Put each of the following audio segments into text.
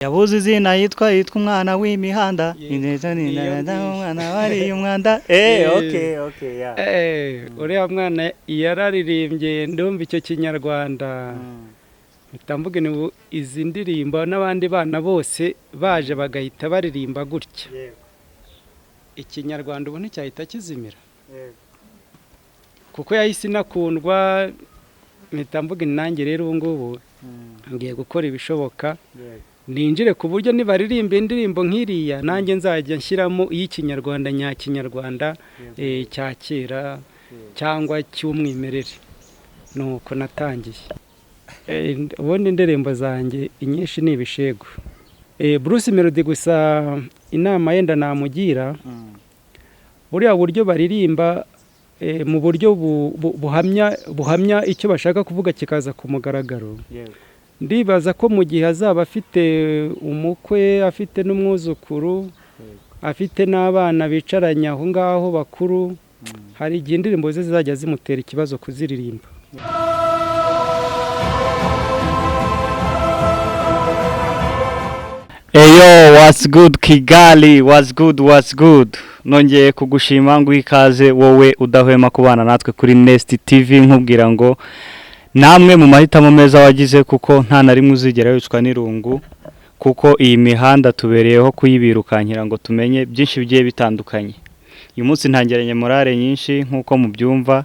Yabuze izina yitwa umwana w'imihanda. Ye- Ineza Iyo ni ngiyo. umwana wariye umwanda. Okay, okay, yeah. Uriya mwana yararirimbye, ndumva icyo Kinyarwanda, mpita mvuga nti ubu izi ndirimbo n'abandi bana bose baje bagahita baririmba gutya, Ikinyarwanda ubu nticyahita kizimira, kuko yahise inakundwa. Mpita mvuga nti nanjye rero ubu ngubu ngiye gukora ibishoboka ninjire ku buryo nibaririmba indirimbo nk'iriya, nanjye nzajya nshyiramo iy'Ikinyarwanda nyakinyarwanda, cya kera cyangwa cy'umwimerere. Nuko natangiye. Ubundi indirimbo zanjye inyinshi ni ibishegu. Bruce Melody gusa inama yenda namugira, buriya buryo baririmba mu buryo buhamya icyo bashaka kuvuga kikaza ku mugaragaro, ndibaza ko mu gihe azaba afite umukwe, afite n'umwuzukuru, afite n'abana bicaranye aho ngaho bakuru, hari igihe indirimbo ze zizajya zimutera ikibazo kuziririmba. Eyo, what's good Kigali, what's good, what's good. Nongeye kugushima ngo ikaze wowe udahwema kubana natwe kuri Nest TV, nkubwira ngo namwe mu mahitamo meza wagize, kuko nta na rimwe uzigera wicwa n'irungu, kuko iyi mihanda tubereyeho kuyibirukankira ngo tumenye byinshi bigiye bitandukanye. Uyu munsi ntangiranye morale nyinshi nk'uko mubyumva,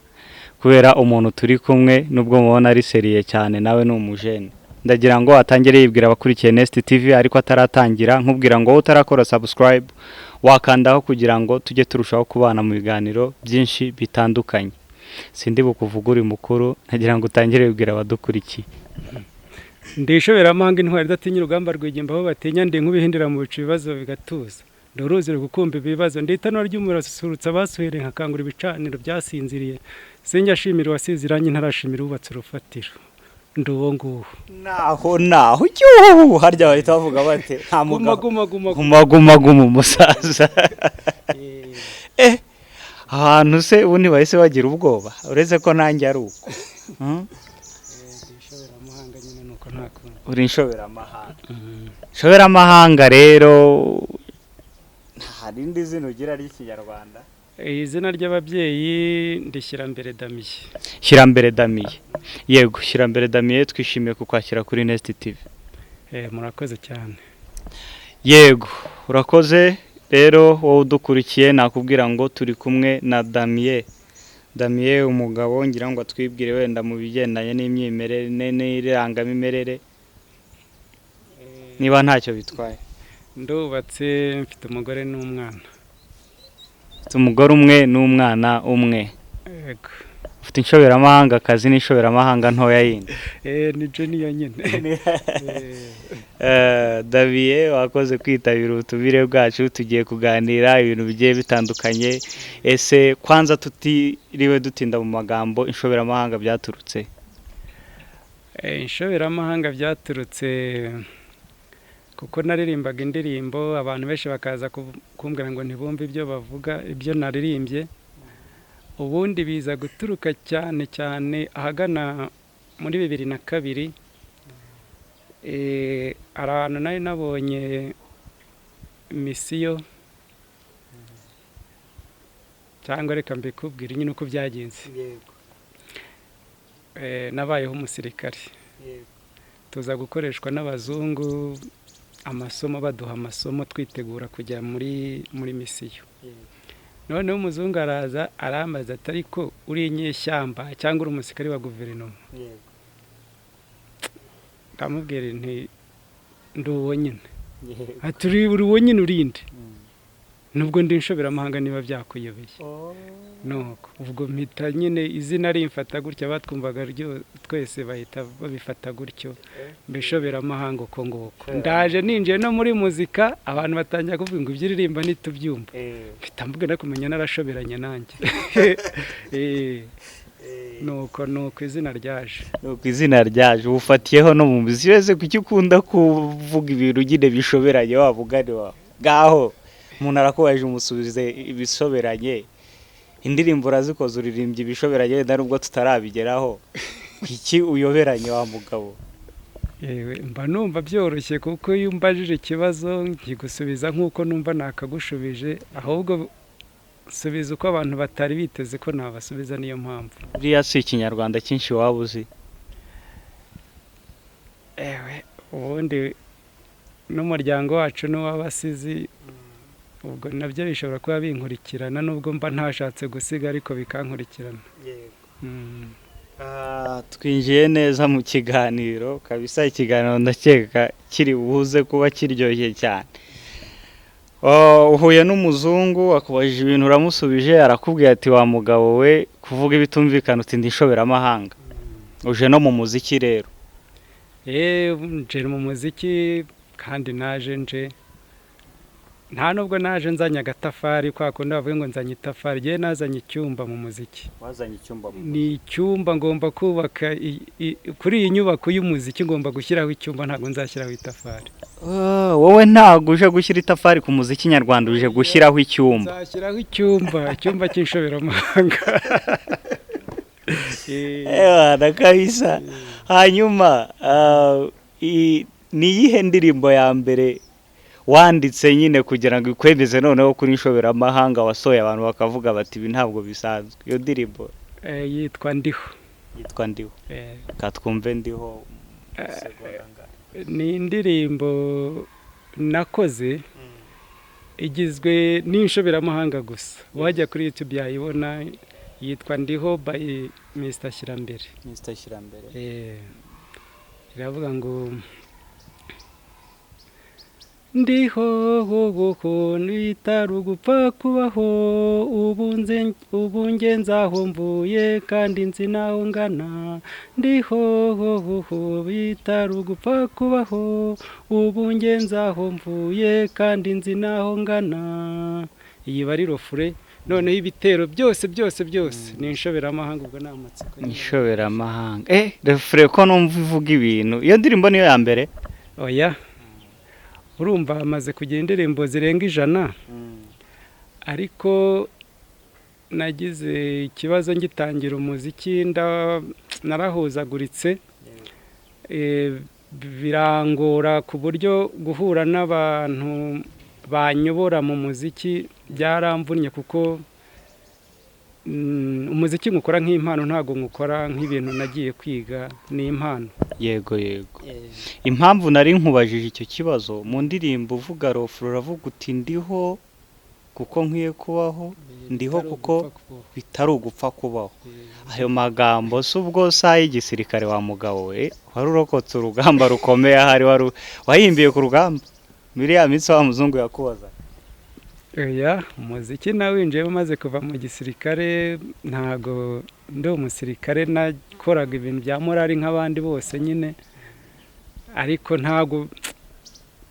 kubera umuntu turi kumwe, nubwo mubona ari sérieux cyane, nawe ni umujene. Ndagira ngo atangire yibwira abakurikiye Nest TV, ariko ataratangira nkubwira ngo wowe utarakora subscribe wakandaho kugira ngo tujye turushaho kubana mu biganiro byinshi bitandukanye. Sindi bukuvuga uri mukuru, ndagira ngo utangire wibwira abadukurikiye. Ndi ishoberamahanga, intwari idatinya urugamba, rwigimba aho batinya, ndi nk'ubihindira mu bicu ibibazo bigatuza, ndi uruzi rugukumba ibibazo, ndi itanura ry'umuriro asusurutsa abasuhereye, nkakangura ibicaniro byasinziriye. Sinjya ashimira uwasize irangi ntarashimira uwubatse urufatiro. Ndi uwo nguwo. Naho naho cyuhu, harya bahita bavuga bate? Nta Guma. mugabo. Guma guma. Guma guma guma umusaza. Ahantu se ubu ntibahise bagira ubwoba, uretse ko nanjye ari uko? Ndi ishoberamahanga nyine, nuko nta kundi. Uri inshoberamahanga. Inshoberamahanga rero nta rindi zina ugira ry'Ikinyarwanda? Izina ry'ababyeyi ndishyira mbere Damiye. Shyirambere Damiye. Yego, Shyirambere Damiye, twishimiye kukwakira kuri Nest TV. Murakoze cyane. Yego, urakoze. Rero wowe udukurikiye nakubwira ngo turi kumwe na Damiye. Damiye, umugabo ngira ngo atwibwire wenda mu bigendanye n'imyimerere n'irangamimerere, niba ntacyo bitwaye. Ndubatse, mfite umugore n'umwana. Ufite umugore umwe n'umwana umwe? Yego. Ufite inshoberamahanga kazi n'inshoberamahanga ntoya yindi? Ni junior nyine. Daviye, wakoze kwitabira ubutumire bwacu. Tugiye kuganira ibintu bigiye bitandukanye. Ese kwanza tutiriwe dutinda mu magambo, inshoberamahanga byaturutse? Inshoberamahanga byaturutse kuko naririmbaga indirimbo, abantu benshi bakaza kumbwira ngo ntibumve ibyo bavuga, ibyo naririmbye. Ubundi biza guturuka cyane cyane ahagana muri 2002. Hari ahantu nari nabonye misiyo, cyangwa reka mbikubwire nyine uko byagenze. Nabayeho umusirikare, tuza gukoreshwa n'abazungu amasomo, baduha amasomo twitegura kujya muri misiyo. Noneho umuzungu araza arambaza ati: "Ariko uri inyeshyamba cyangwa uri umusirikare wa guverinoma?" Ndamubwira nti: "Ndi uwo nyine." Ati: "Uri uwo nyine, urinde nubwo ndi inshoberamahanga niba byakuyobeye." Nuko ubwo mpita nyine izina rimfata gutya, batwumvaga twese bahita babifata gutyo, mbishoberamahanga uko nguko. Ndaje ninjiye no muri muzika, abantu batangira kuvuga ngo ibyo uririmba ntitubyumva. Mpita mvuga no kumenya narashoberanye nanjye. Nuko izina ryaje. Nuko izina ryaje, ubufatiyeho no mu muziki wese. Kuki ukunda kuvuga ibintu nyine bishoberanye wa mugani wawe? Ngaho umuntu arakubajije, umusubize ibisoberanye. Indirimbo urazikoze, uririmbye ibishoberanye, wenda nubwo tutarabigeraho. Kuki uyoberanye wa mugabo? Yewe, mba numva byoroshye kuko iyo umbajije ikibazo nkigusubiza nk'uko numva nakagushubije, ahubwo subiza uko abantu batari biteze ko nabasubiza, niyo mpamvu. Buriya si ikinyarwanda cyinshi waba uzi? Ewe, ubundi n'umuryango wacu n'uw'abasizi, ubwo nabyo bishobora kuba binkurikirana nubwo mba ntashatse gusiga ariko bikankurikirana. Twinjiye neza mu kiganiro kabisa, ikiganiro ndakeka kiri buze kuba kiryoshye cyane. Uhuye n'umuzungu akubajije ibintu uramusubije, arakubwira ati wa mugabo we kuvuga ibitumvikana, uti ndi inshoberamahanga. Uje no mu muziki rero. Nje mu muziki kandi naje nje nta nubwo naje nzanye agatafari kwa kundi bavuga ngo nzanye itafari, njyewe nazanye icyumba mu muziki. Wazanye icyumba mu Ni icyumba ngomba kubaka kuri iyi nyubako y'umuziki, ngomba gushyiraho icyumba, ntabwo nzashyiraho itafari. Wowe ntabwo uje gushyira itafari ku muziki nyarwanda, uje gushyiraho icyumba. Nzashyiraho icyumba, icyumba cy'inshoberamahanga. Ewana kabisa. Hanyuma ni iyihe ndirimbo ya mbere wanditse nyine kugira ngo ikwemeze noneho kuri inshoberamahanga wasohoye abantu bakavuga bati ibi ntabwo bisanzwe? Iyo ndirimbo Yitwa Ndiho. Yitwa Ndiho. Ka twumve Ndiho. Ni indirimbo nakoze igizwe n'inshoberamahanga gusa, wajya kuri YouTube yayibona, yitwa Ndiho by Mr Shyirambere. Mr Shyirambere. Iravuga ngo ndiho hoho bitari ugupfa kubaho, ubu nge nzaho mvuye kandi nzi naho ngana, ndiho hoho bitari ugupfa kubaho, ubu nge nzaho mvuye kandi nzi naho ngana. Iyi bari refrain, noneho ibitero byose byose byose ni inshoberamahanga, ubwo ni amatsiko. Inshoberamahanga. Refrain ko numva ivuga ibintu, iyo ndirimbo niyo ya mbere? Oya, urumva amaze kugira indirimbo zirenga 100, ariko nagize ikibazo ngitangira umuziki, narahuzaguritse, birangora ku buryo guhura n'abantu banyobora mu muziki byaramvunnye, kuko umuziki nkukora nk'impano, ntabwo nkukora nk'ibintu nagiye kwiga, ni impano. Yego yego. Impamvu nari nkubajije icyo kibazo, mu ndirimbo uvuga refrain uravuga uti ndiho kuko nkwiye kubaho, ndiho kuko bitari ugupfa kubaho. Ayo magambo si ubwo saa y'igisirikare wa mugabo we, wari urokotse urugamba rukomeye, ahari wari wahimbiye ku rugamba muri ya minsi wa muzungu yakubaza? Oya, umuziki nawinjiyemo maze kuva mu gisirikare, ntago ndi umusirikare, nakoraga ibintu bya morali nk'abandi bose nyine, ariko ntago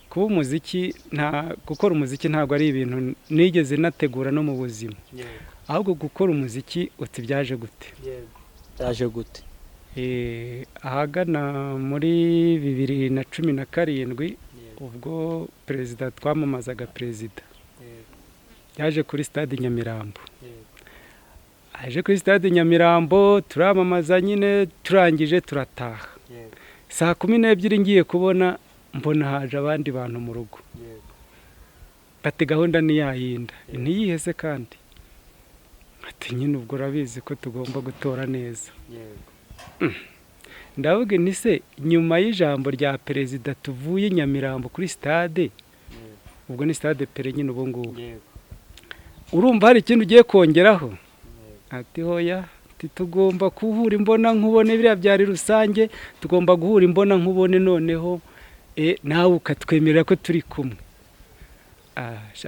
kuba umuziki, nta gukora umuziki ntabwo ari ibintu nigeze nategura no mu buzima. Ahubwo gukora umuziki uti byaje gute? Byaje gute? Ahagana muri 2017, ubwo perezida twamamazaga, perezida yaje kuri stade Nyamirambo. Aje kuri stade Nyamirambo turamamaza nyine, turangije turataha. Saa 12 ngiye kubona mbona haje abandi bantu mu rugo. Bati gahunda ni yayinda. Ntiyihese kandi. Ati nyine ubwo urabizi ko tugomba gutora neza. Ndavuga nti se nyuma y'ijambo rya perezida tuvuye Nyamirambo kuri stade, ubwo ni stade Pele nyine ubu ngubu. Urumva hari ikindi ugiye kongeraho? Ati hoya, tugomba guhura imbona nkubone, biriya byari rusange, tugomba guhura imbona nkubone, noneho nawe ukatwemerera ko turi kumwe.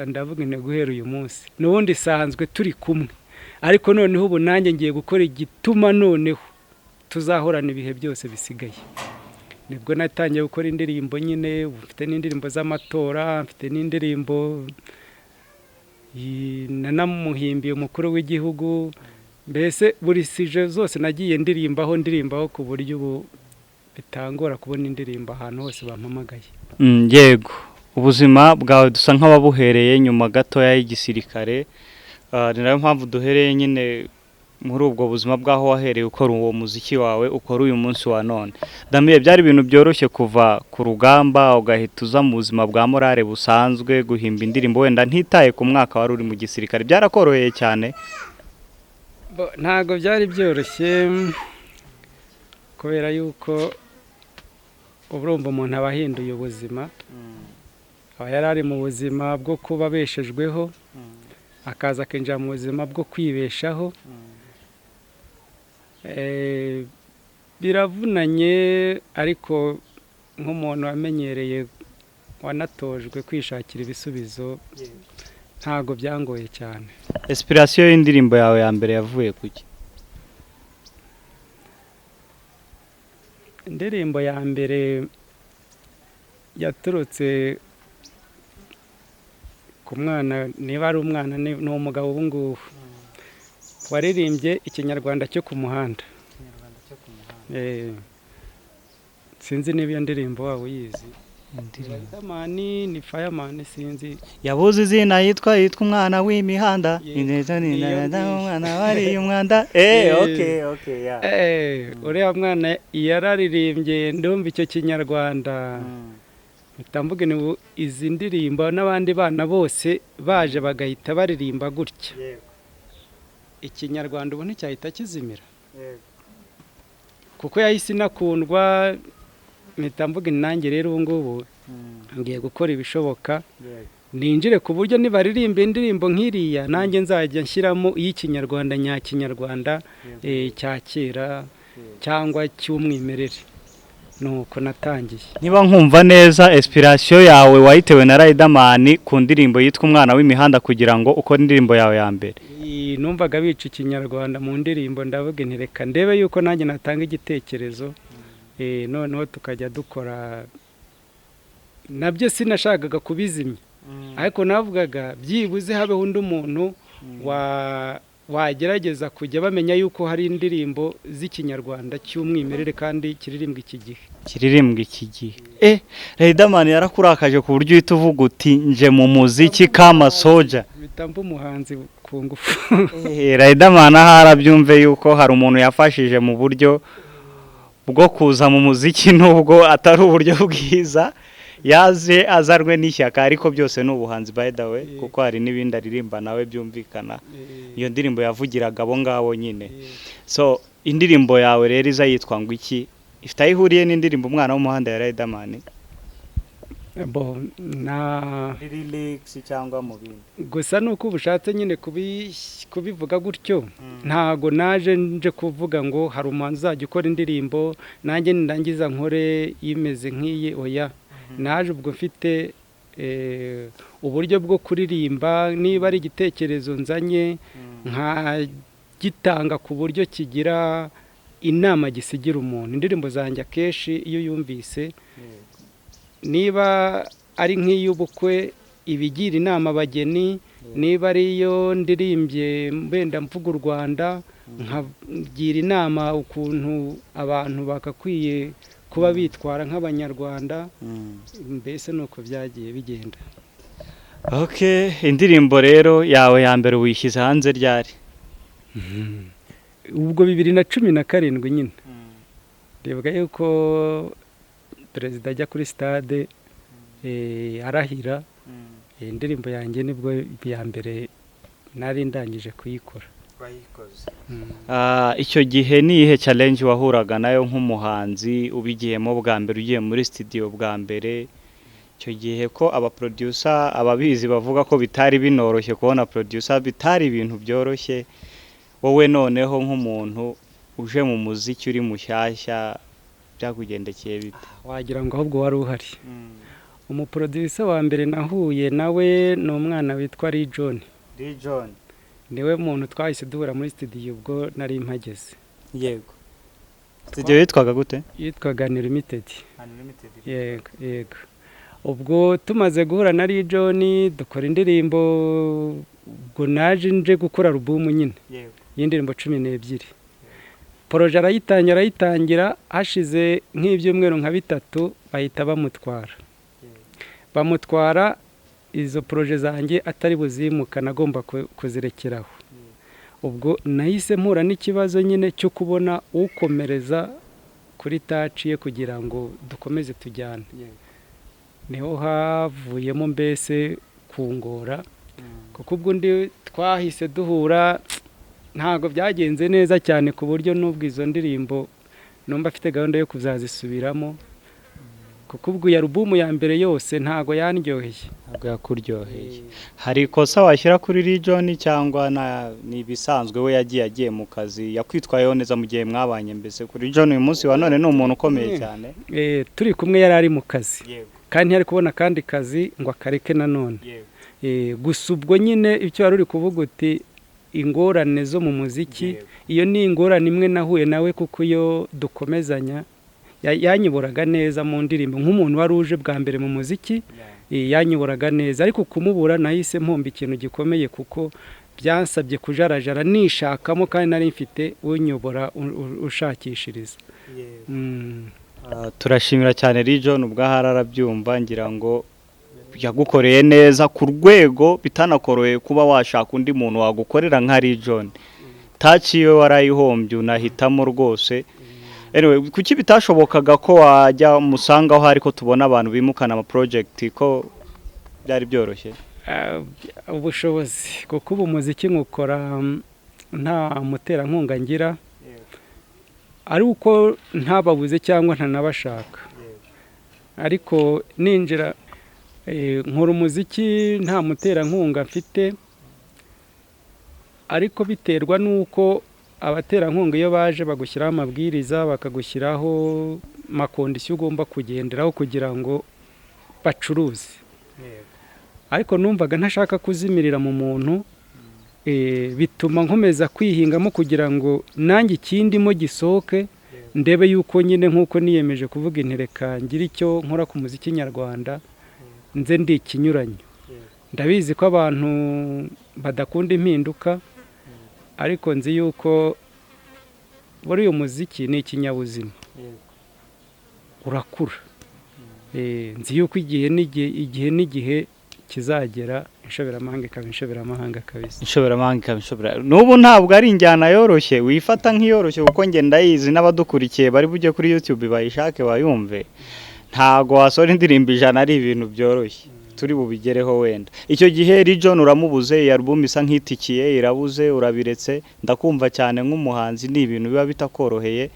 Ndavuga nti guhera uyu munsi n'ubundi sanzwe turi kumwe, ariko noneho ubu nanjye ngiye gukora igituma noneho tuzahorana ibihe byose bisigaye. Nibwo natangiye gukora indirimbo nyine, mfite n'indirimbo z'amatora, mfite n'indirimbo nanamuhimbiye umukuru w'igihugu, mbese buri sujet zose nagiye ndirimbaho ku buryo ubu bitangora kubona indirimbo ahantu hose bampamagaye. Yego, ubuzima bwawe dusa nk'ababuhereye nyuma gatoya y'igisirikare, ni nayo mpamvu duhereye nyine Muri ubwo buzima bw'aho wahereye ukora uwo muziki wawe ukora uyu munsi wa none, Damien, byari ibintu byoroshye kuva ku rugamba ugahita uza mu buzima bwa morale busanzwe guhimba indirimbo, wenda ntitaye ku mwaka wari uri mu gisirikare, byarakoroheye cyane? Ntabwo byari byoroshye, kubera yuko urumva umuntu aba ahinduye ubuzima, aba yari ari mu buzima bwo kuba abeshejweho, akaza akinjira mu buzima bwo kwibeshaho. Biravunanye, ariko nk'umuntu wamenyereye, wanatojwe kwishakira ibisubizo, ntabwo byangoye cyane. Inspiration y'indirimbo yawe ya mbere yavuye kuki? Indirimbo ya mbere yaturutse ku mwana, niba ari umwana, ni umugabo ubu ngubu, waririmbye Ikinyarwanda cyo ku muhanda. Sinzi niba iyo ndirimbo waba uyizi. Riderman ni Fireman, sinzi. Yabuze izina, yitwa umwana w'imihanda. Iyo ngiyo. Umwana wariye umwanda. Okay, yeah. Uriya mwana yararirimbye, ndumva icyo Kinyarwanda, mpita mvuga nti ubu izi ndirimbo n'abandi bana bose baje bagahita baririmba gutya, Ikinyarwanda ubu nticyahita kizimira, kuko yahise inakundwa. Mpita mvuga nti nanjye rero ubu ngubu ngiye gukora ibishoboka ninjire ku buryo nibaririmba indirimbo nk'iriya, nanjye nzajya nshyiramo iy'Ikinyarwanda nyakinyarwanda, cya kera cyangwa cy'umwimerere. Nuko natangiye. Niba nkumva neza, inspiration yawe wayitewe na Riderman ku ndirimbo yitwa Umwana w'Imihanda kugira ngo ukore indirimbo yawe ya mbere. Numvaga bica Ikinyarwanda mu ndirimbo, ndavuga nti reka ndebe yuko nanjye natanga igitekerezo, noneho tukajya dukora. Nabyo sinashakaga kubizimya, ariko navugaga byibuze habeho undi muntu wagerageza kujya bamenya yuko hari indirimbo z'Ikinyarwanda cy'umwimerere kandi kiririmbwa iki gihe. Kiririmbwa iki gihe. Riderman yarakurakaje ku buryo uhita uvuga uti nje mu muziki kama soja. Mpita mba umuhanzi ku ngufu. Riderman aho arabyumve yuko hari umuntu yafashije mu buryo bwo kuza mu muziki, nubwo atari uburyo bwiza, yaje azarwe n'ishyaka, ariko byose ni ubuhanzi by the way, kuko hari n'ibindi aririmba nawe byumvikana. Iyo ndirimbo yavugiraga abo ngabo nyine. So indirimbo yawe rero iza yitwa ngo iki? Ifite aho ihuriye n'indirimbo Umwana w'Umuhanda ya Riderman? Bo, na lyrics cyangwa mu bindi? Gusa nuko ubushatse nyine kubivuga gutyo, ntago naje nje kuvuga ngo hari umuhanzi uzajya ukora indirimbo nanjye nindangiza nkore imeze nk'iyi, oya. Naje ubwo mfite uburyo bwo kuririmba, niba ari igitekerezo nzanye nkagitanga ku buryo kigira inama gisigira umuntu. Indirimbo zanjye akenshi iyo yumvise, niba ari nk'iy'ubukwe ibigira inama abageni, niba ari iyo ndirimbye wenda mvuga u Rwanda, nkagira inama ukuntu abantu bagakwiye kuba bitwara nk'Abanyarwanda. Mbese nuko byagiye bigenda. Okay, indirimbo rero yawe ya mbere wishyize hanze ryari? Ubwo 2017 nyine, ndibuka yuko perezida ajya kuri stade, arahira, indirimbo yanjye nibwo ya mbere nari ndangije kuyikora. Icyo gihe ni iyihe challenge wahuraga nayo nk'umuhanzi ubigiyemo bwa mbere, ugiye muri studio bwa mbere? Icyo gihe ko aba producer, ababizi bavuga ko bitari binoroshye kubona producer, bitari ibintu byoroshye, wowe noneho nk'umuntu uje mu muziki uri mushyashya, byakugendekeye bite? Wagira ngo ahubwo wari uhari. Umuproducer wa mbere nahuye nawe ni umwana witwa Lee John. Lee John. Niwe muntu twahise duhura muri studio ubwo nari mpageze. Yego. Studio yitwaga gute? Yitwaga Unlimited. Unlimited. Yego, yego. Ubwo tumaze guhura na Lee John dukora indirimbo, ubwo naje nje gukora album nyine. Yego. Y'indirimbo 12. Projet arayitangira, hashize nk'ibyumweru nka bitatu bahita bamutwara. Bamutwara izo projet zanjye atari buzimuka, nagomba kuzirekeraho. Ubwo nahise mpura n'ikibazo nyine cyo kubona ukomereza kuri touch ye kugira ngo dukomeze tujyane. Niho havuyemo mbese kungora, kuko ubwo undi twahise duhura ntabwo byagenze neza cyane, ku buryo n'ubwo izo ndirimbo numva afite gahunda yo kuzazisubiramo, kuko ubwo iyo alubumu ya mbere yose ntabwo yandyoheye. Ntabwo yakuryoheye. Hari ikosa washyira kuri Region cyangwa ni ibisanzwe, we yagiye mu kazi, yakwitwayeho neza mu gihe mwabanye? Mbese kuri Region uyu munsi wa none ni umuntu ukomeye cyane. Turi kumwe yari ari mu kazi, kandi ntiyari kubona akandi kazi ngo akareke nanone. Gusa ubwo nyine icyo wari uri kuvuga uti ingorane zo mu muziki, iyo ni ingorane imwe nahuye nawe, kuko iyo dukomezanya yanyoboraga neza mu ndirimbo nk'umuntu wari uje bwa mbere mu muziki. Yanyoboraga neza, ariko kumubura nahise mpomba ikintu gikomeye, kuko byansabye kujarajara nishakamo, kandi nari mfite unyobora, ushakishiriza. Turashimira cyane Region, ubwo ahari arabyumva. Ngira ngo yagukoreye neza ku rwego bitanakoroheye kuba washaka undi muntu wagukorera nka Region. Touch yiwe warayihombye, unahitamo rwose. Anyway, kuki bitashobokaga ko wajya musanga aho, ariko tubona abantu bimukana ama project, ko byari byoroshye? Ubushobozi, kuko ubu umuziki nkukora nta muterankunga ngira, ari uko ntababuze cyangwa ntanabashaka, ariko ninjira nkora umuziki nta muterankunga mfite, ariko biterwa n'uko abaterankunga iyo baje bagushyiraho amabwiriza, bakagushyiraho ama conditions ugomba kugenderaho kugira ngo bacuruze. Ariko numvaga ntashaka kuzimirira mu muntu, bituma nkomeza kwihingamo kugira ngo nanjye ikindimo gisohoke, ndebe yuko nyine nk'uko niyemeje kuvuga intereka ngira icyo nkora ku muziki nyarwanda, nze ndi ikinyuranyo. Ndabizi ko abantu badakunda impinduka, ariko nzi yuko muri uyu muziki ni ikinyabuzima, urakura. Nzi yuko igihe n'igihe, igihe n'igihe kizagera, inshoberamahanga ikaba inshoberamahanga kabisa. Inshoberamahanga ikaba inshobera. N'ubu ntabwo ari injyana yoroshye, wifata nk'iyoroshye, kuko njye ndayizi, n'abadukurikiye bari bujye kuri YouTube bayishake bayumve. Ntabwo wasohora indirimbo 100 ari ibintu byoroshye, turi bubigereho wenda. Icyo gihe Region uramubuze, iyi album isa nk'itikiye, irabuze, urabiretse. Ndakumva cyane nk'umuhanzi ni ibintu biba bitakoroheye.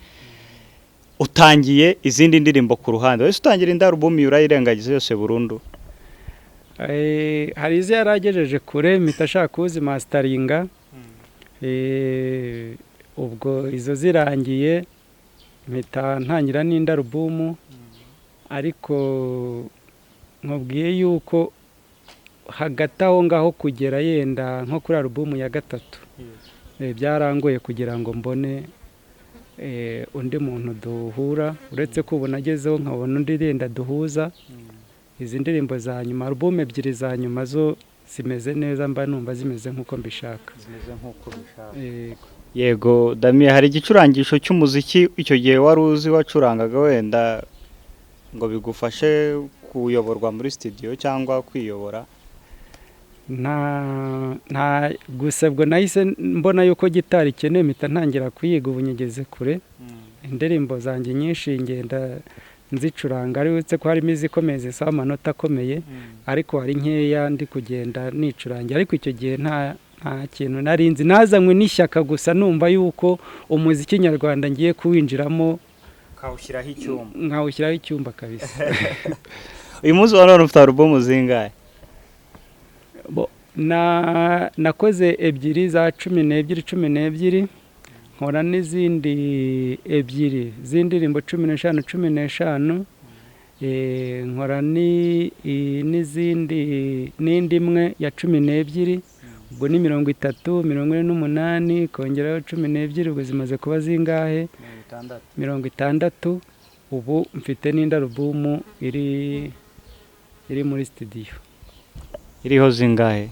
Utangiye izindi ndirimbo ku ruhande, wese utangira indi album urayirengagiza yose burundu? Hari izo yari agejeje kure, mpita ashaka kuzimasitaringa. Ubwo izo zirangiye mpita ntangira n'indi alubumu, ariko nkubwiye yuko hagati aho ngaho kugera yenda nko kuri alubumu ya gatatu, byarangoye kugira ngo mbone undi muntu duhura, uretse ko ubu nagezeho nkabona undi yenda duhuza. Izi ndirimbo za nyuma, alubumu ebyiri za nyuma zo zimeze neza, mba numva zimeze nk'uko mbishaka. Zimeze nk'uko ubishaka. Yego. Yego. Damien, hari igicurangisho cy'umuziki icyo gihe wari uzi, wacurangaga wenda ngo bigufashe kuyoborwa muri studio cyangwa kwiyobora? Nta, gusa ubwo nahise mbona yuko gitari ikenewe, mpita ntangira kuyiga. Ubu nyigeze kure. Indirimbo zanjye nyinshi ngenda nzicuranga, ari uretse ko harimo izikomeye zisaba amanota akomeye, ariko hari nkeya ndi kugenda nicurangira. Ariko icyo gihe nta kintu nari nzi, nazanywe n'ishyaka gusa, numva yuko umuziki nyarwanda ngiye kuwinjiramo. Ukawushyiraho icyuma. Nkawushyiraho icyumba kabisa. Uyu munsi wa none ufite alubumu zingahe? Nakoze ebyiri za 12 12, nkora n'izindi ebyiri z'indirimbo 15 15, nkora n'izindi, n'indi imwe ya 12. Ubwo ni 30, 48, kongeraho 12, ubwo zimaze kuba zingahe? 60. Ubu mfite n'indi alubumu iri muri studio. Iriho zingahe?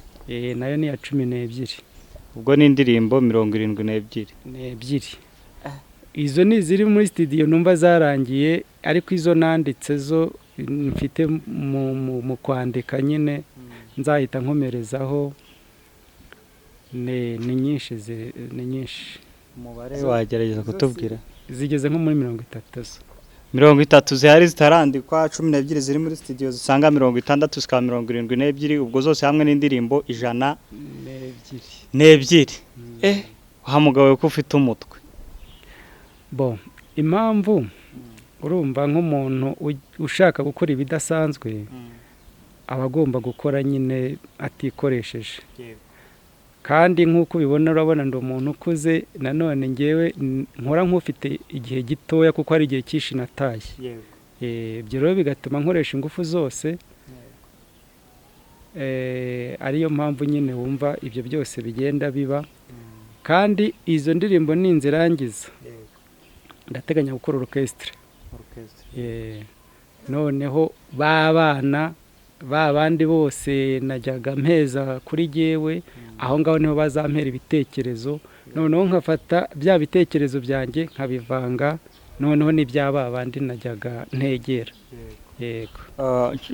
Nayo ni iya 12. Ubwo ni indirimbo 72. Ni ebyiri. Izo ni iziri muri studio numva zarangiye, ariko izo nanditse zo mfite mu kwandika nyine nzahita nkomerezaho. Ni nyinshi, ni nyinshi. Umubare wagerageza kutubwira? Zigeze nko muri 30 zo. 30 zihari zitarandikwa, 12 ziri muri studio zisanga 60, zikaba 72, ubwo zose hamwe n'indirimbo 102. N'ebyiri. Wa mugabo ko ufite umutwe. Bo impamvu urumva nk'umuntu ushaka gukora ibidasanzwe aba agomba gukora nyine atikoresheje. Kandi nk'uko ubibona, urabona ndi umuntu ukuze, nanone ngewe nkora nk'ufite igihe gitoya kuko hari igihe cyinshi nataye. Ibyo rero bigatuma nkoresha ingufu zose. Ariyo mpamvu nyine wumva ibyo byose bigenda biba. Kandi izo ndirimbo ninzirangiza, ndateganya gukora orchestre. Noneho ba bana ba bandi bose najyaga mpeza kuri jyewe, aho ngaho niho bazampera ibitekerezo, noneho nkafata bya bitekerezo byanjye nkabivanga noneho n'ibya ba bandi najyaga ntegera. Yego.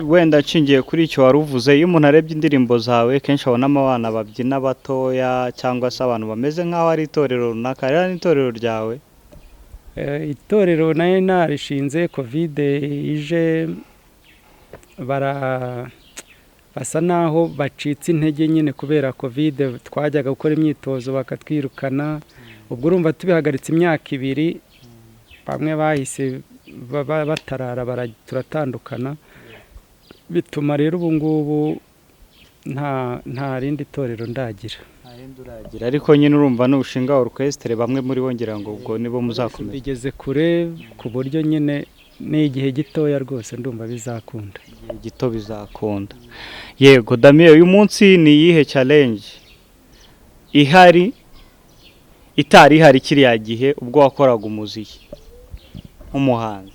Wenda nshingiye kuri icyo wari uvuze, iyo umuntu arebye indirimbo zawe kenshi abonamo abana babyina batoya cyangwa se abantu bameze nk'aho ari itorero runaka. Rero n'itorero ryawe? Itorero nayo narishinze, Covid ije basa naho bacitse intege nyine kubera Covid. Twajyaga gukora imyitozo bakatwirukana, ubwo urumva tubihagaritse imyaka 2, bamwe bahise batarara, turatandukana, bituma rero ubu ngubu nta rindi torero ndagira. Uragira, ariko nyine urumva nushinga orchestre bamwe muri bo ngira ngo ubwo nibo muzakomeza. Bigeze kure ku buryo nyine ni igihe gitoya rwose, ndumva bizakunda. Igihe gito bizakunda. Yego Damien, uyu munsi ni iyihe challenge ihari itari ihari kiriya gihe ubwo wakoraga umuziki nk'umuhanzi?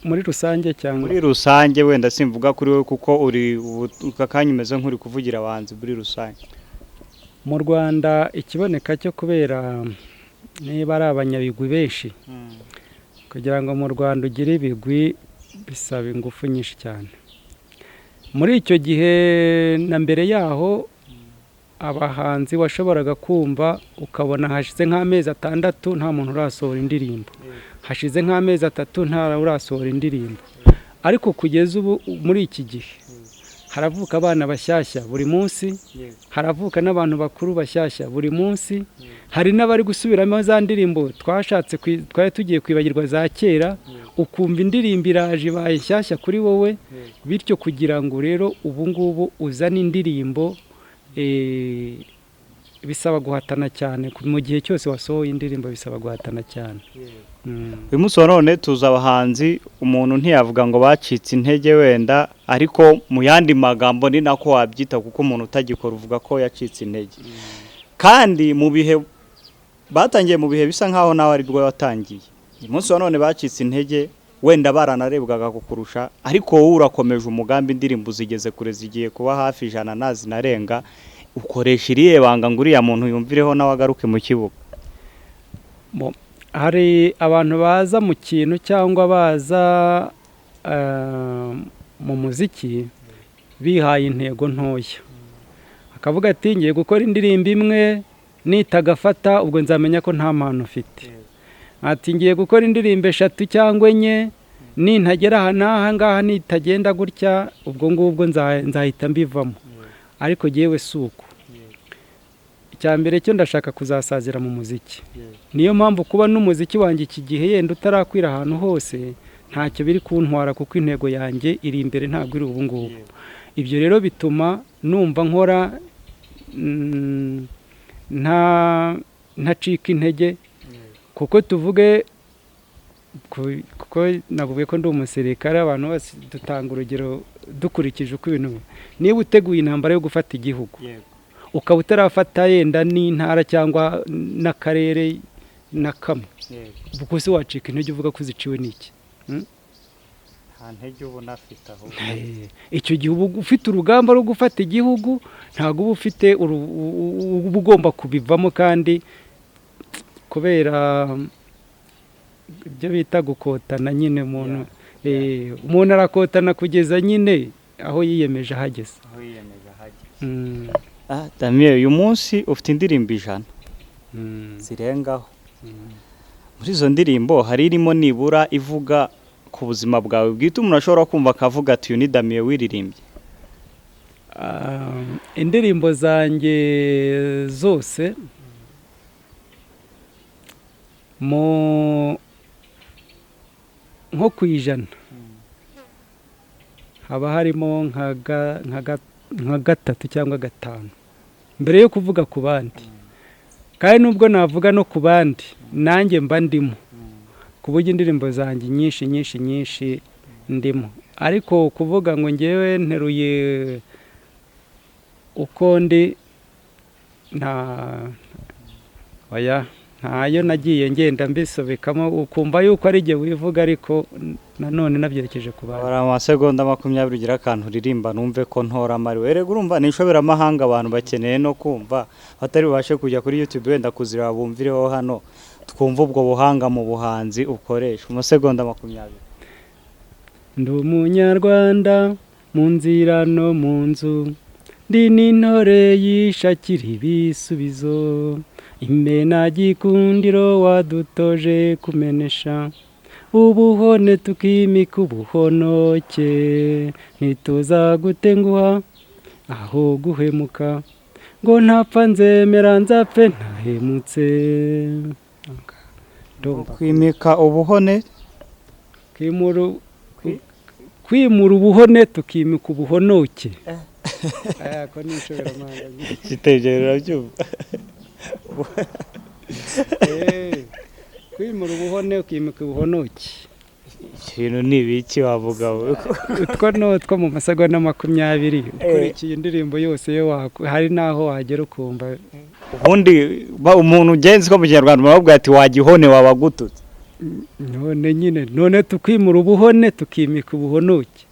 Muri rusange cyangwa? Muri rusange, wenda simvuga kuri wowe kuko uri ubu aka kanya umeze nk'uri kuvugira abahanzi muri rusange. Mu Rwanda ikiboneka cyo, kubera niba ari abanyabigwi benshi, kugira ngo mu Rwanda ugire ibigwi bisaba ingufu nyinshi cyane. Muri icyo gihe na mbere yaho, abahanzi washoboraga kumva ukabona hashize nk'amezi 6 nta muntu urasohora indirimbo, hashize nk'amezi 3 nta urasohora indirimbo. Ariko kugeza ubu muri iki gihe haravuka abana bashyashya buri munsi, haravuka n'abantu bakuru bashyashya buri munsi, hari n'abari gusubiramo za ndirimbo twashatse twari tugiye kwibagirwa za kera, ukumva indirimbo iraje ibaye nshyashya kuri wowe. Bityo kugira ngo rero ubu ngubu uzane indirimbo, bisaba guhatana cyane. Mu gihe cyose wasohoye indirimbo bisaba guhatana cyane. Uyu munsi wa none tuzi abahanzi, umuntu ntiyavuga ngo bacitse intege wenda, ariko mu yandi magambo ni nako wabyita, kuko umuntu utagikora uvuga ko yacitse intege. Kandi mu bihe batangiye, mu bihe bisa nkaho nawe aribwo watangiye. Uyu munsi wa none bacitse intege, wenda baranarebwaga kukurusha, ariko wowe urakomeje umugambi, indirimbo zigeze kure, zigiye kuba hafi 100 nazinarenga. Ukoresha irihe banga ngo uriya muntu yumvireho nawe agaruke mu kibuga? Hari abantu baza mu kintu cyangwa baza mu muziki bihaye intego ntoya, akavuga ati ngiye gukora indirimbo imwe, nitagafata ubwo nzamenya ko nta mpano mfite, ati ngiye gukora indirimbo 3 cyangwa 4, nintagera aha n'aha ngaha, nitagenda gutya, ubwo ngubwo nzahita mbivamo. Ariko jyewe si uko. Icya mbere cyo ndashaka kuzasazira mu muziki, niyo mpamvu kuba n'umuziki wanjye iki gihe yenda utarakwira ahantu hose ntacyo biri kuntwara, kuko intego yanjye iri imbere, ntabwo iri ubu ngubu. Ibyo rero bituma numva nkora ntacika intege, kuko tuvuge kuko navuga ko ndi umusirikare, abantu bose dutanga urugero dukurikije uko ibintu. Niba uteguye intambara yo gufata igihugu, ukaba utarafata yenda n'intara cyangwa n'akarere na kamwe, ubwo se wacika intege uvuga ko uziciwe n'iki? Nta ntege ubona afite ahubwo. Icyo gihe uba ufite urugamba rwo gufata igihugu, ntabwo uba ufite uba ugomba kubivamo. Kandi kubera ibyo bita gukotana nyine, umuntu arakotana kugeza nyine aho yiyemeje ahageze. Aho yiyemeje ahageze. Ah, Damien, uyu munsi ufite indirimbo 100 zirengaho. Muri izo ndirimbo hari irimo nibura ivuga ku buzima bwawe bwite umuntu ashobora kumva akavuga ati uyu ni Damien wiririmbye? Indirimbo zanjye zose mu nko ku 100 haba harimo nka 3 cyangwa 5 mbere yo kuvuga ku bandi, kandi nubwo navuga no ku bandi nanjye mba ndimo, ku buryo indirimbo zanjye nyinshi nyinshi nyinshi ndimo. Ariko kuvuga ngo ngewe nteruye uko ndi, nta oya, ntayo nagiye ngenda mbisobekamo, ukumva yuko ari jye wivuga, ariko nanone nabyerekeje ku bantu. Hari amasegonda 20 ugira akantu uririmba numve ko ntora amariwe. Erega urumva ni inshoberamahanga, abantu bakeneye no kumva batari bubashe kujya kuri YouTube wenda kuzireba bumvireho hano, twumve ubwo buhanga mu buhanzi ukoresha. Amasegonda 20. Ndi umunyarwanda mu nzira no mu nzu, ndi n'intore yishakira ibisubizo, imena gikundiro wadutoje kumenesha, ubuhone tukimika ubuhonoke, ntituzagutenguha aho guhemuka, ngo ntapfa nzemera nzapfe ntahemutse. Kwimika ubuhone, kwimura ubuhone tukimika ubuhonoke. Aya ko ni inshoberamahanga. Kitegera urabyumva. Kwimura ubuhone ukimika ubuhonoke. Ikintu ni ibiki wavuga? Utwo ni utwo mu masegonda 20 ukurikiye indirimbo yose, yo hari n'aho wagera ukumva. Ubundi umuntu ugenzi ko mu kinyarwanda baravuga ati wagihone wabagututse. None nyine none tukwimura ubuhone tukimika ubuhonoke.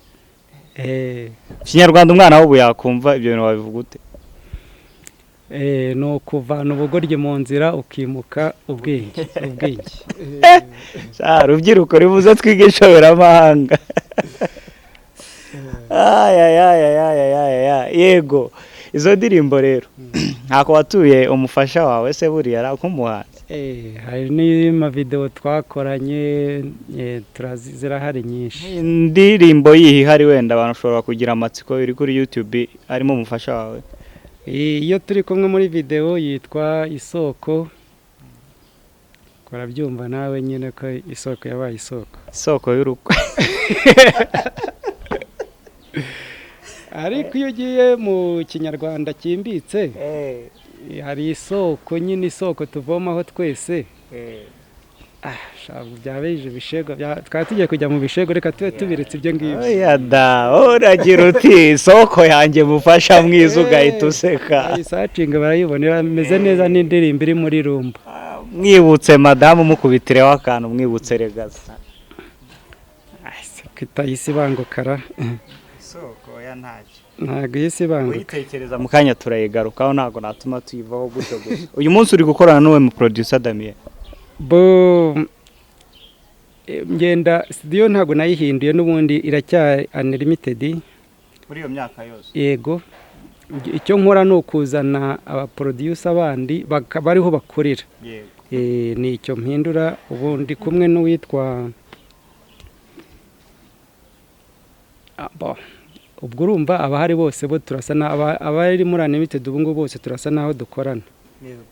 Kinyarwanda umwana w'ubu yakumva ibyo bintu wabivuga ute? Ni ukuvana ubugoryi mu nzira ukimuka ubwenge ubwenge. Rubyiruko ribuze twige inshoberamahanga. Yego, izo ndirimbo rero ntako watuye umufasha wawe se buriya ari nk'umuhanzi? Hari n'amavidewo twakoranye, zirahari nyinshi. Indirimbo yihe ihari wenda abantu bashobora kugira amatsiko iri kuri YouTube arimo umufasha wawe? Iyo turi kumwe muri videwo yitwa Isoko, urabyumva nawe nyine ko isoko yabaye isoko. Isoko y'urugo. Ariko iyo ugiye mu kinyarwanda cyimbitse, hari isoko nyine, isoko tuvomaho twese. Byabije ibishego, twari tugiye kujya mu bishego, reka tube tubiretse ibyo ngibyo. Oya da, uragira uti isoko yanjye mufasha mwiza, ugahita useka. Isacinga barayibonera, imeze neza n'indirimbo iri muri rumba. Mwibutse madamu, mukubitireho akantu, mwibutse regaza. Kitayisi bangukara. Isoko ya ntacyo. Ntabwo isi banguka. Uyitekereza mu kanya turayigarukaho, ntabwo natuma tuyivaho gutyo gusa. Uyu munsi uri gukorana n'uwe mu producer Damien? Bo ngenda studio ntabwo nayihinduye, n'ubundi iracyari unlimited muri iyo myaka yose. Yego, icyo nkora ni ukuzana aba producer bandi bariho bakorera. Yego. Ni icyo mpindura. Ubu ndi kumwe n'uwitwa ubwo urumva abahari bose bo turasa abari muri unlimited ubu ngubu bose turasa naho dukorana. Yego.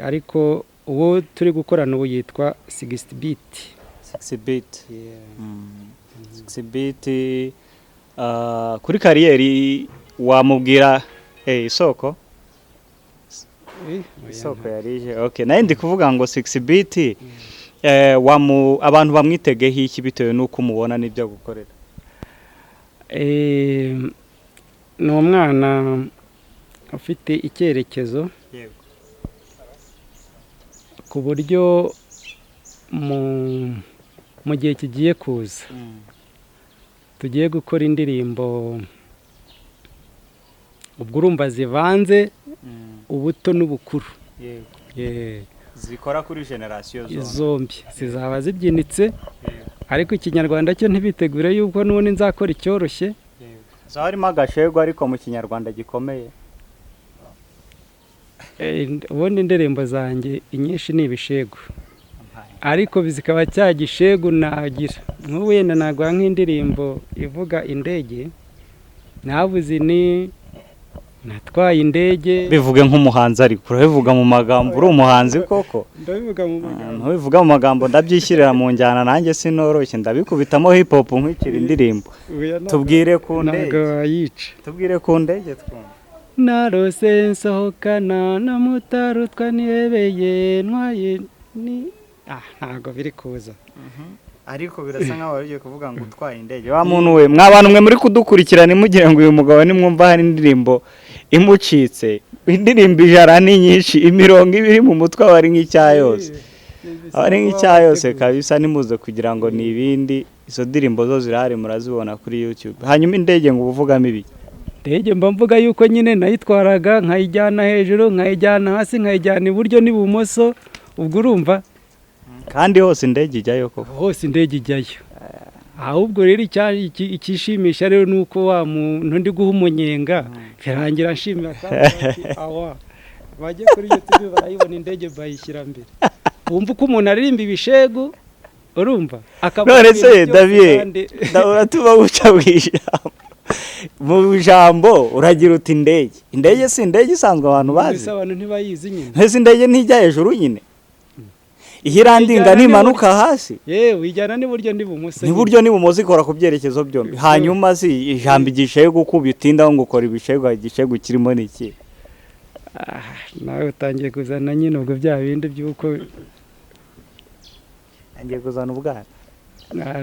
Ariko uwo turi gukorana ubu yitwa 60 beat. 60 beat. 60 beat kuri kariyeri wamubwira isoko? Isoko yarije. Okay, naye ndi kuvuga ngo 60 beat abantu bamwitegeho iki bitewe nuko umubona n'ibyo gukorera? Ni umwana ufite icyerekezo. Yego. Ku buryo mu gihe kigiye kuza tugiye gukora indirimbo, ubwo urumva zivanze ubuto n'ubukuru. Yego. Zikora kuri generation zombi, zizaba zibyinitse. Ariko ikinyarwanda cyo ntibitegure yuko n'ubundi nzakora icyoroshye. Yego. Harimo agashego ariko mu kinyarwanda gikomeye. Ubundi indirimbo zanjye inyinshi ni ibishegu, ariko zikaba cya gishegu nagira. Nk'ubu wenda naguha nk'indirimbo ivuga indege, nabuze ni natwaye indege. Bivuge nk'umuhanzi, ariko urabivuga mu magambo, uri umuhanzi koko? Ndabivuga mu magambo. Ntubivuga mu magambo, ndabyishyirira mu njyana, nanjye sinoroshye, ndabikubitamo hip hop nkwikira indirimbo. Oya, Tubwire ku ntabwo ndege. wayica. Tubwire ku ndege twumva. Narose nsohokana na mutarutwa nihebeye ntwaye ni ntabwo biri kuza. Ariko birasa nkaho wari ugiye kuvuga ngo utwaye indege. Wa muntu we, mwa bantu mwe muri kudukurikira, ntimugire ngo uyu mugabo nimwumva hari indirimbo imucitse. Indirimbo 100 ni nyinshi, imirongo iba iri mu mutwe aba ari nk'icya yose, aba ari nk'icya yose kabisa. Nimuze kugira ngo ni ibindi, izo ndirimbo zo zirahari, murazibona kuri YouTube. Hanyuma indege ngo uvugamo ibiki? Indege mba mvuga yuko nyine nayitwaraga nkayijyana hejuru, nkayijyana hasi, nkayijyana iburyo n'ibumoso, ubwo urumva. Kandi hose indege ijyayo koko? Hose indege ijyayo. Ahubwo rero ikishimisha rero ni uko wa muntu ndi guha umunyenga birangira nshimira, kandi bati, awa bajye kuri YouTube barayibona, indege bayishyira mbere, wumva uko umuntu aririmba ibishegu, urumva akavuga None se ibintu byose. Daviye, kandi tuba guca mu ijambo, mu ijambo uragira uti indege, indege si indege isanzwe abantu bazi? Mbese abantu ntibayizi nyine. Mbese indege ntijya hejuru nyine? Iyo irandinga Ijyana ntimanuka hasi? Yewe, ijyana n'iburyo n'ibumoso. N'iburyo n'ibumoso, ikora ku byerekezo byombi. Hanyuma si ijambo igishegu, uko ubitindaho ngo ukora ibishegu, igishegu kirimo ni iki? Ah, nawe utangiye kuzana nyine ubwo bya bindi by'uko Ngiye kuzana ubwana.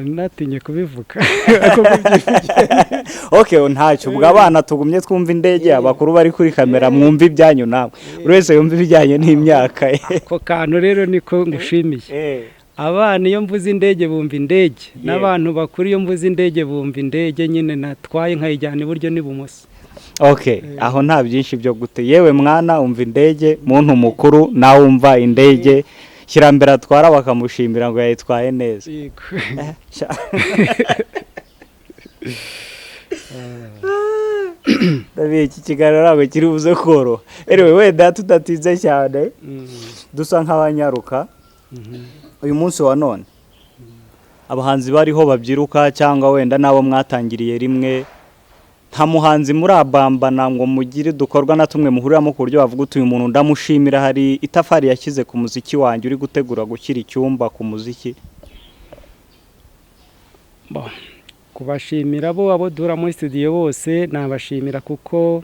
Natinye kubivuga ariko kubyivugira. Okay, ntacyo. Ubwo abana tugumye twumva indege, abakuru bari kuri kamera mwumva ibyanyu namwe, buri wese yumva ibijyanye n'imyaka ye. Ako kantu rero niko ngushimiye. Abana iyo mvuze indege bumva indege, n'abantu bakuru iyo mvuze indege bumva indege nyine natwaye nkayijyana iburyo n'ibumoso. Okay, aho nta byinshi byo gute. Yewe mwana, umva indege, muntu mukuru nawe umva indege Shyirambere atwara, bakamushimira ngo yayitwaye neza. Yego. Ndabiye iki kiganiro ntabwo kiri buze koroha. Anyway, wenda tudatinze cyane, dusa nk'abanyaruka. Uyu munsi wa none abahanzi bariho babyiruka, cyangwa wenda n'abo mwatangiriye rimwe, nta muhanzi murabambana ngo mugire udukorwa na tumwe muhuriramo ku buryo bavuga uti uyu muntu ndamushimira, hari itafari yashyize ku muziki wanjye, uri gutegura gushyira icyumba ku muziki? Bo, kubashimira bo abo duhura muri studio bose nabashimira, kuko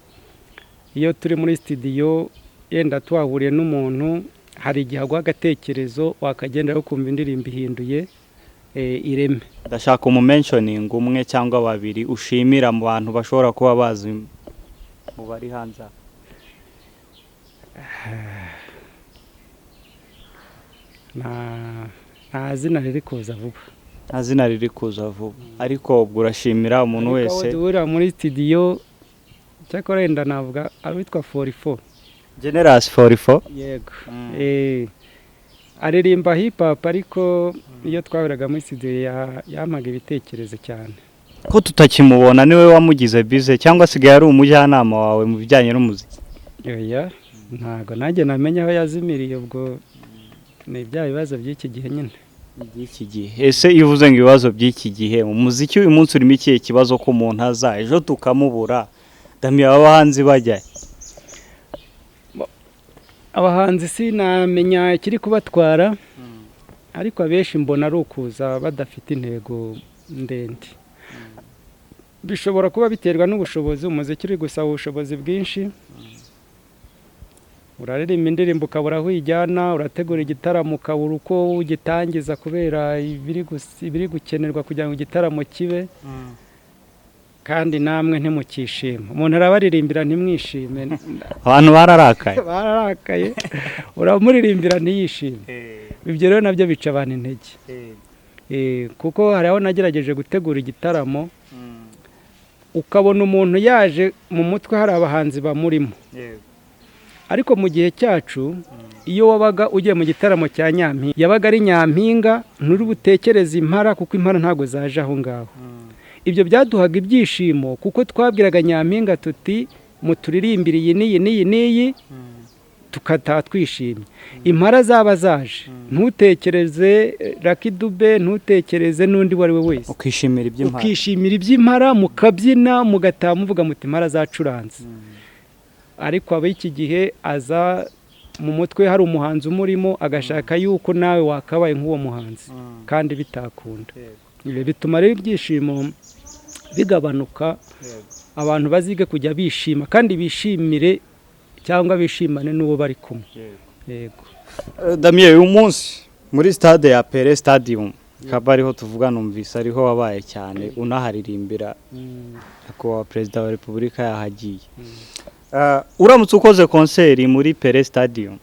iyo turi muri studio yenda tuhahuriye n'umuntu, hari igihe aguha agatekerezo wakagenderaho ukumva indirimbo ihinduye ireme. Ndashaka umumentioning umwe cyangwa babiri ushimira mu bantu bashobora kuba bazi mu bari hanze aha. Nta zina riri kuza vuba. Nta zina riri kuza vuba, ariko ubwo urashimira umuntu Ariko abo wese. duhurira muri studio, cyakora wenda navuga abitwa 44. Generous 44. Yego. Aririmba hip hop, ariko iyo twahuraga muri studio yampaga ibitekerezo cyane. Ko tutakimubona, niwe wamugize bize cyangwa asigaye ari umujyanama wawe mu bijyanye n'umuziki? Oya, ntago nanjye namenya aho yazimiriye, ubwo ni bya bibazo by'iki gihe nyine. By'iki gihe. Ese iyo uvuze ngo ibibazo by'iki gihe, umuziki uyu munsi urimo ikihe kibazo, ko umuntu aza ejo tukamubura? Damiye, abahanzi bajya Abahanzi sinamenya ikiri kubatwara, ariko abenshi mbona ari ukuza badafite intego ndende. Bishobora kuba biterwa n'ubushobozi, umuziki uri gusaba ubushobozi bwinshi. Uraririmba indirimbo ukabura aho uyijyana, urategura igitaramo ukabura uko ugitangiza kubera ibiri gukenerwa kugira ngo igitaramo kibe, kandi namwe ntimukishima. Umuntu arabaririmbira ntimwishime. Abantu bararakaye. Bararakaye, uramuririmbira ntiyishime. Ibyo rero nabyo bica abantu intege. Kuko hari aho nagerageje gutegura igitaramo, ukabona umuntu yaje mu mutwe hari abahanzi bamurimo. Ariko mu gihe cyacu iyo wabaga ugiye mu gitaramo cya Nyampinga, yabaga ari Nyampinga, nturi butekereze impara kuko impara ntabwo zaje aho ngaho. Ibyo byaduhaga ibyishimo kuko twabwiraga Nyampinga tuti muturirimbire iyi n'iyi n'iyi n'iyi, Tukataha twishimye. Impara zaba zaje, ntutekereze Lucky Dube, ntutekereze n'undi uwo ari we wese. Ukishimira iby'impara. Ukishimira iby'impara, mukabyina, mugataha muvuga muti: "Impara zacuranze." Ariko ab'iki gihe aza mu mutwe hari umuhanzi umurimo, agashaka yuko nawe wakabaye nk'uwo muhanzi kandi bitakunda. Ibi bituma rero ibyishimo bigabanuka. Abantu bazige kujya bishima kandi bishimire cyangwa bishimane n'uwo bari kumwe. Yego. Damien, uyu munsi muri stade ya Pele Stadium, akaba ariho tuvuga, numvise ariho wabaye cyane unaharirimbira, nyakubahwa Perezida wa Repubulika yahagiye. Uramutse ukoze concert muri Pele Stadium,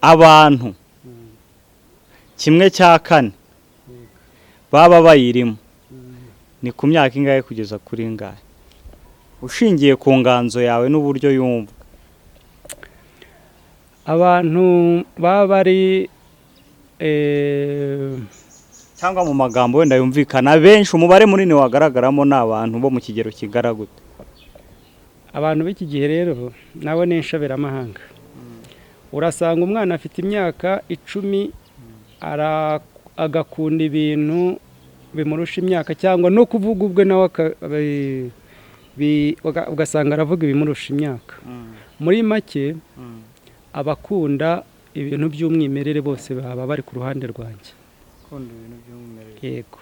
abantu 1/4 baba bayirimo ni ku myaka ingahe kugeza kuri ingahe, ushingiye ku nganzo yawe n'uburyo yumva? Abantu baba bari Cyangwa mu magambo wenda yumvikana, benshi, umubare munini wagaragaramo ni abantu bo mu kigero kigara gute? Abantu b'iki gihe rero nabo ni inshoberamahanga. Urasanga umwana afite imyaka 10 agakunda ibintu bimurusha imyaka, cyangwa no kuvuga ubwe nawe ugasanga aravuga ibimurusha imyaka. Muri make, abakunda ibintu by'umwimerere bose baba bari ku ruhande rwanjye. Yego.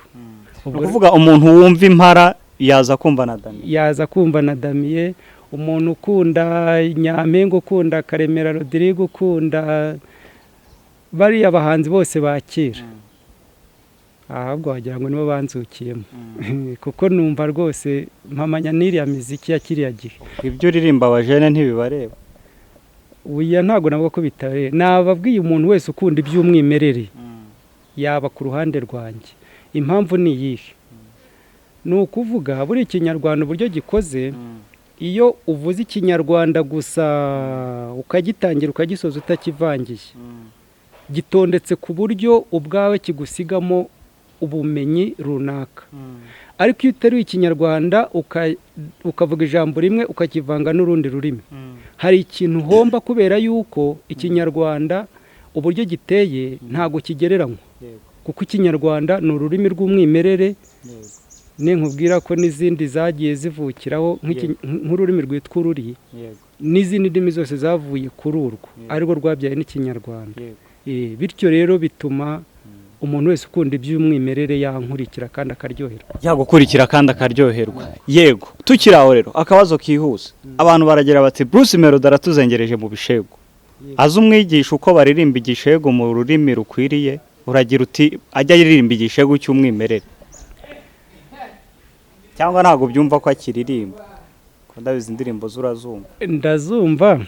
Ni ukuvuga umuntu wumva impara yaza kumva na Damien? Yaza kumva na Damien. Umuntu ukunda Nyampinga, ukunda Karemera Rodrigue, ukunda bariya bahanzi bose bakira, ahubwo wagira ngo nibo banzukiyemo, kuko numva rwose mpamanya n'iriya miziki ya kiriya gihe. Ibyo uririmba abajene ntibibareba? Oya, ntabwo navuga ko bitareba. Nababwiye, umuntu wese ukunda iby'umwimerere yaba ku ruhande rwanjye. Impamvu ni iyihe? Ni ukuvuga buri Kinyarwanda uburyo gikoze, iyo uvuze Ikinyarwanda gusa, ukagitangira ukagisoza utakivangiye, gitondetse ku buryo ubwawe kigusigamo ubumenyi runaka. Ariko iyo uteruye Ikinyarwanda ukavuga ijambo rimwe ukakivanga n'urundi rurimi, hari ikintu uhomba, kubera yuko Ikinyarwanda uburyo giteye ntabwo kigereranywa, kuko Ikinyarwanda ni ururimi rw'umwimerere. Ninkubwira ko n'izindi zagiye zivukiraho, nk'ururimi rwitwa ururi, n'izindi ndimi zose zavuye kuri urwo, arirwo rwabyaye n'Ikinyarwanda. Bityo rero bituma umuntu wese ukunda iby'umwimerere yankurikira kandi akaryoherwa. Yagukurikira kandi akaryoherwa, yego. Tukiri aho rero, akabazo kihuse. Abantu baragira bati: "Bruce Melody aratuzengereje mu bishego, azi umwigisha uko baririmba igishego mu rurimi rukwiriye." Uragira uti ajya aririmba igishego cy'umwimerere, cyangwa ntabwo byumva ko akiririmba, ko ndabizi indirimbo z'urazumva? Ndazumva,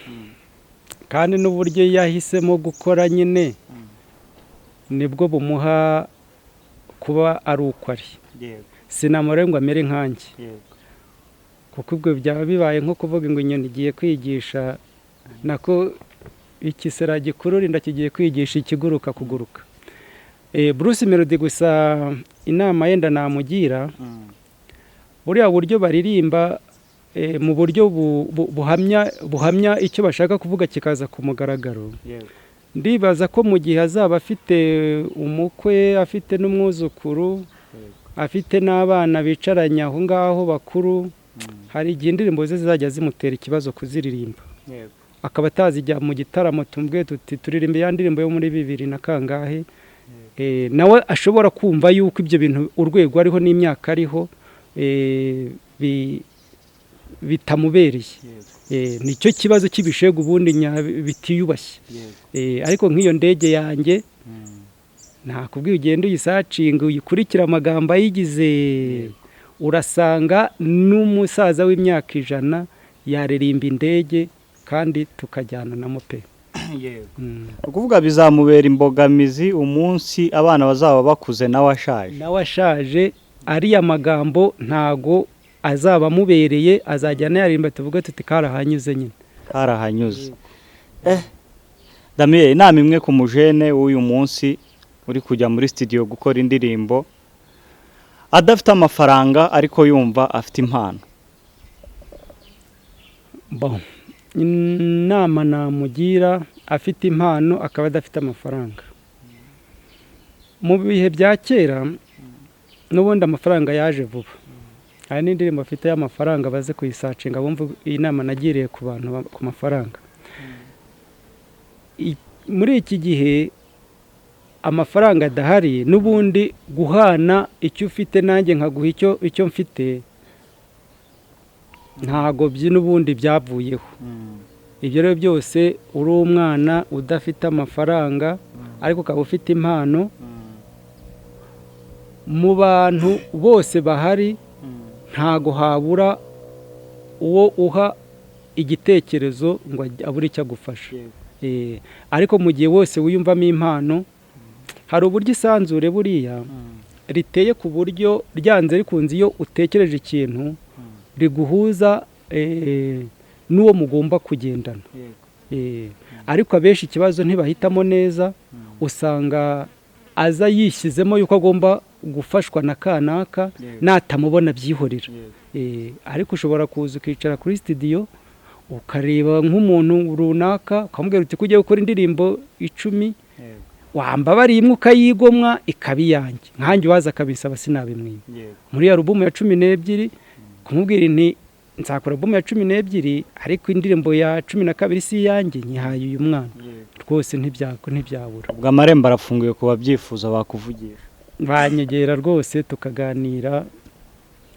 kandi n'uburyo yahisemo gukora nyine nibwo bumuha kuba ari uko ari. Sinamure ngo amere nkanjye, kuko ubwo byaba bibaye nko kuvuga ngo inyoni igiye kwigisha, nako ikisera gikurura inda kigiye kwigisha ikiguruka kuguruka. Bruce Melody gusa inama yenda namugira, buriya buryo baririmba mu buryo buhamya icyo bashaka kuvuga kikaza ku mugaragaro, ndibaza ko mu gihe azaba afite umukwe, afite n'umwuzukuru, afite n'abana bicaranye aho ngaho bakuru, hari igihe indirimbo ze zizajya zimutera ikibazo kuziririmba, akaba atazijya mu gitaramo tumbwe tuti: "Turirimbe ya ndirimbo yo muri bibiri na kangahe." Nawe ashobora kumva yuko ibyo bintu, urwego ariho n'imyaka ariho, bitamubereye. Nicyo kibazo cy'ibishegu ubundi bitiyubashye. Ariko nk'iyo ndege yanjye nakubwiye, ugenda uyisearchinga, uyikurikire amagambo ayigize, urasanga n'umusaza w'imyaka 100 yaririmba indege kandi tukajyana na pe. Ni ukuvuga bizamubera imbogamizi umunsi abana bazaba bakuze nawe ashaje. Nawe ashaje, ariya magambo ntago azaba amubereye, azajya anayaririmba tuvuge tuti: "Karahanyuze nyine." Karahanyuze. Damien, inama imwe ku mujene w'uyu munsi uri kujya muri studio gukora indirimbo adafite amafaranga ariko yumva afite impano. Bon. Inama namugira afite impano akaba adafite amafaranga, mu bihe bya kera n'ubundi amafaranga yaje vuba. Hari n'indirimbo afite y'amafaranga, baze kuyisearchinga bumva iyi nama nagiriye ku bantu ku mafaranga. Muri iki gihe amafaranga adahari, n'ubundi guhana icyo ufite nanjye nkaguha icyo mfite, ntago n'ubundi byavuyeho. Ibyo rero byose, uri umwana udafite amafaranga ariko ukaba ufite impano, mu bantu bose bahari ntago habura uwo uha igitekerezo ngo abure icyo agufasha. Ariko mu gihe wose wiyumvamo impano, hari uburyo isanzure buriya riteye, ku buryo ryanze rikunze iyo utekereje ikintu riguhuza n'uwo mugomba kugendana. Ariko abenshi ikibazo ntibahitamo neza, usanga aza yishyizemo yuko agomba gufashwa na kanaka, natamubona byihorera. Ariko ushobora kuza ukicara kuri studio, ukareba nk'umuntu runaka, ukamubwira uti ko ugiye gukora indirimbo 10, wambabariye imwe ukayigomwa ikaba iyanjye. Nkanjye uwaza akabisaba sinabimwima. Muri alubumu ya 12, kumubwira nti nzakora alubumu ya 12, ariko indirimbo ya 12 si iyanjye, nyihaye uyu mwana, rwose ntibyabura. Ubwo amarembo arafunguye ku babyifuza bakuvugisha. Banyegera rwose tukaganira,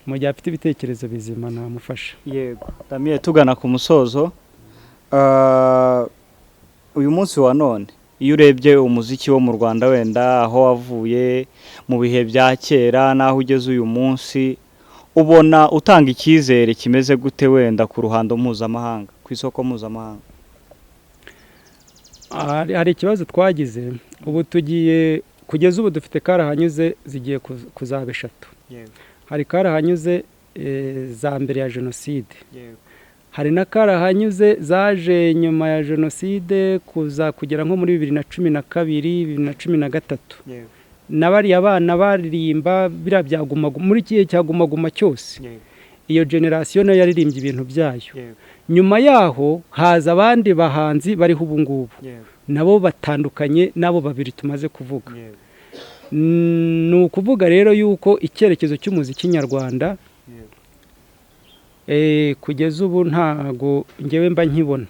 mu gihe afite ibitekerezo bizima namufasha. Yego Damien, tugana ku musozo, uyu munsi wa none iyo urebye umuziki wo mu Rwanda, wenda aho wavuye mu bihe bya kera n'aho ugeze uyu munsi, ubona utanga icyizere kimeze gute wenda ku ruhando mpuzamahanga, ku isoko mpuzamahanga? Hari ikibazo twagize. Ubu tugiye, kugeza ubu dufite karahanyuze zigiye kuzaba eshatu. Hari karahanyuze za mbere ya jenoside, hari na karahanyuze zaje nyuma ya jenoside kuza kugera nko muri 2012, 2013, na bariya bana baririmba biriya bya Guma Guma, muri kihe cya Guma Guma cyose, iyo generasiyo nayo yaririmbye ibintu byayo. Nyuma yaho haza abandi bahanzi bariho ubu ngubu, nabo batandukanye n'abo babiri tumaze kuvuga. Ni ukuvuga rero yuko icyerekezo cy'umuziki nyarwanda kugeza ubu ntago ngewe mba nkibona,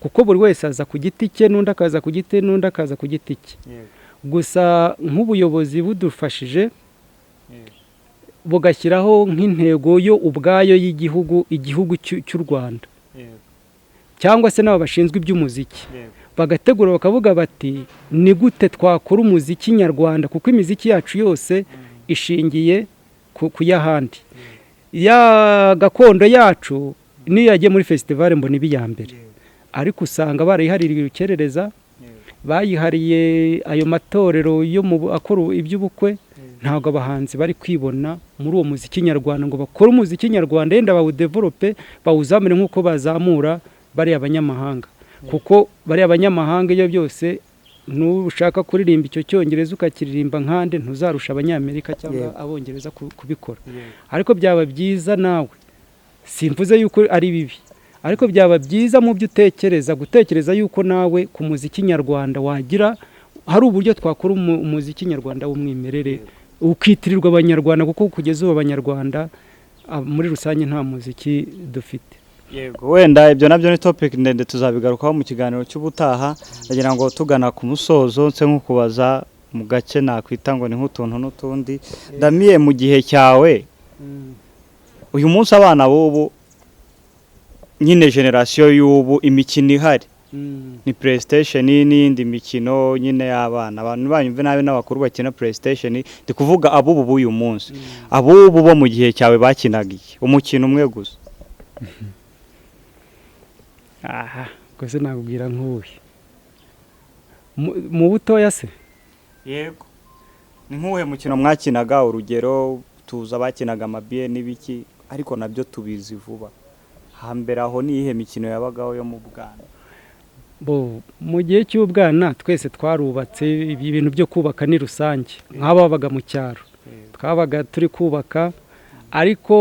kuko buri wese aza ku giti cye, n'undi akaza ku giti, n'undi akaza ku giti cye. Gusa nk'ubuyobozi budufashije bugashyiraho nk'intego yo ubwayo y'igihugu, igihugu cy'u Rwanda, cyangwa se n'abo bashinzwe iby'umuziki bagategura bakavuga bati ni gute twakora umuziki nyarwanda, kuko imiziki yacu yose ishingiye ku y'ahandi. Ya gakondo yacu niyo yagiye muri festival mbona iba iya mbere, ariko usanga barayihaririye urukerereza, bayihariye ayo matorero yo mu akora iby'ubukwe. Ntabwo abahanzi bari kwibona muri uwo muziki nyarwanda ngo bakore umuziki nyarwanda, yenda bawudevelope, bawuzamure nk'uko bazamura bariya abanyamahanga, kuko bariya abanyamahanga iyo byose nushaka kuririmba icyo cyongereza ukakiririmba nkande, ntuzarusha Abanyamerika cyangwa Abongereza kubikora. Ariko byaba byiza nawe, simvuze yuko ari bibi, ariko byaba byiza mu byo utekereza gutekereza yuko nawe ku muziki nyarwanda wagira hari uburyo twakora umuziki nyarwanda w'umwimerere ukitirirwa Abanyarwanda, kuko kugeza ubu Abanyarwanda muri rusange nta muziki dufite. Yego, wenda ibyo nabyo ni topic ndende, tuzabigarukaho mu kiganiro cy'ubutaha. Ndagira ngo tugana ku musozo nse nkukubaza mu gace nakwita ngo ni nk'utuntu n'utundi. Damien, mu gihe cyawe, uyu munsi abana b'ubu nyine, generasiyo y'ubu, imikino ihari ni PlayStation n'iyindi mikino nyine y'abana. Abantu banyumve nabi n'abakuru bakina PlayStation, ndi kuvuga abubu b'uyu munsi. Abubu bo mu gihe cyawe bakinaga iki? Umukino umwe gusa. Aha gusa nakubwira nk'uwuhe? Mu butoya se? Yego, ni nk'uwuhe mukino mwakinaga? Urugero tuzi abakinaga amabiye n'ibiki, ariko nabyo tubizi vuba. Hambere aho ni iyihe mikino yabagaho yo mu bwana? Bo mu gihe cy'ubwana twese twarubatse. Ibintu byo kubaka ni rusange, nk'ababaga mu cyaro twabaga turi kubaka, ariko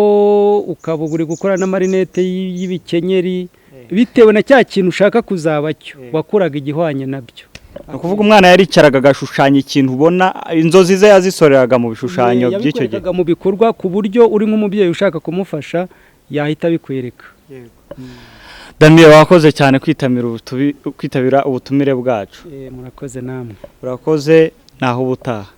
ukaba uri gukora n'amarinete y'ibikenyeri. Bitewe na cya kintu ushaka kuzaba cyo, wakoraga igihwanye nabyo. Ni ukuvuga umwana yaricaraga agashushanya ikintu, ubona inzozi ze yazisoreraga mu bishushanyo by'icyo gihe. Yabikwerekaga mu bikorwa, ku buryo uri nk'umubyeyi ushaka kumufasha yahita abikwereka. Damien, wakoze cyane kwitabira ubutumire bwacu. Murakoze namwe. Urakoze, naho ubutaha.